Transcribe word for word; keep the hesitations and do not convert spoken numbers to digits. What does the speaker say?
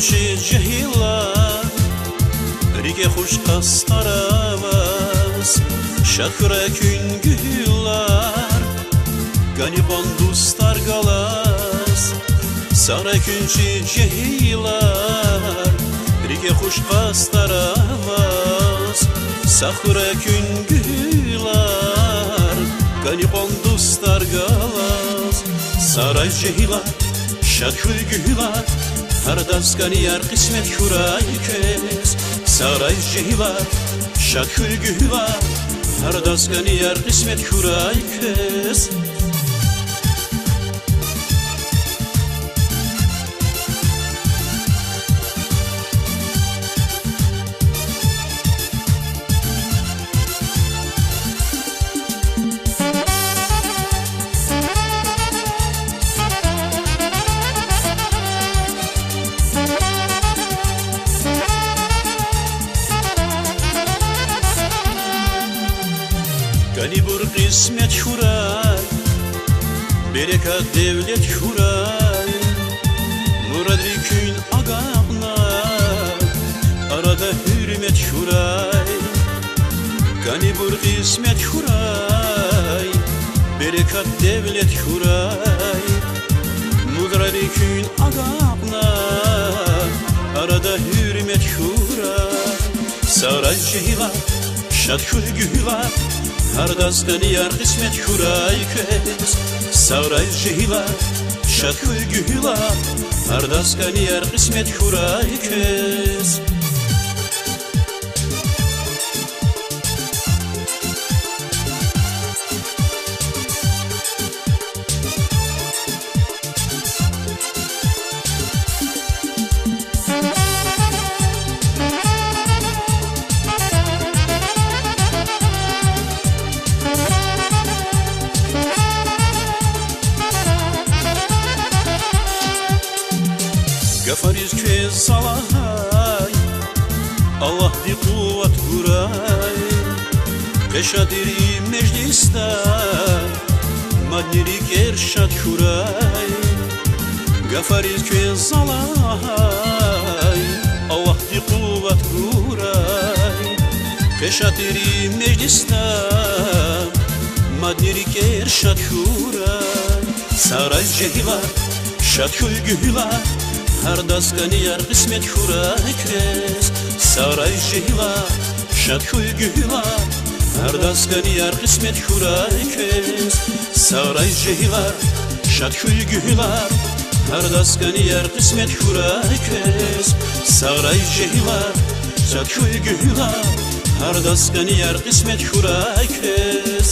Чи жегьилар, рикӀе хуш къастар аваз, шад хьурай куьн, гуьгьуьлар, кӀани кьван дустар галаз. Сагърай куьн, чи жегьилар, рикӀе хуш къастар аваз, сагърай куьн, гуьгьуьлар, кӀани кьван дустар галаз. Сагърай жегьилар, шад хьуй, гуьгьуьлар, гьардаз кӀани яр кьисмет хьурай квез. Сагърай жегьилар, шад хьуй, гуьгьуьлар, гьардаз кӀани яр кьисмет хьурай квез. КӀанибур кьисмет хьурай, берекат-девлет хьурай, мурадрик куьн агакьна, арада гьуьрмет хьурай. КӀанибур кьисмет хьурай, берекат-девлет хьурай, мурадрик куьн агакьна, арада гьуьрмет хьурай. Сагърай жегьилар, шад хьуй, гуьгьуьлар, гьардаз кӀани яр кьисмет хьурай квез. Сагърай жегьилар, шад хьуй, гуьгьуьлар, гьардаз кӀани яр кьисмет хьурай квез. Гафариз квез за лагьай, Аллагьди къуват гурай, къе шад тир и межлисда, мадни рикӀер шад хьурай. Гафариз квез за лагьай, Аллагьди къуват гурай, къе шад тир и межлисда, мадни рикӀер шад хьурай. Сагърай жегьилар, шад хьуй, гуьгьуьлар, гьардаз кӀани яр кьисмет хьурай квез. Сагърай жегьилар, шад хьуй, гуьгьуьлар, гьардаз кӀани яр кьисмет хьурай квез. Сагърай жегьилар, шад хьуй, гуьгьуьлар, гьардаз кӀани яр кьисмет хьурай квез. Сагърай жегьилар, шад хьуй, гуьгьуьлар, гьардаз кӀани яр кьисмет хьурай квез.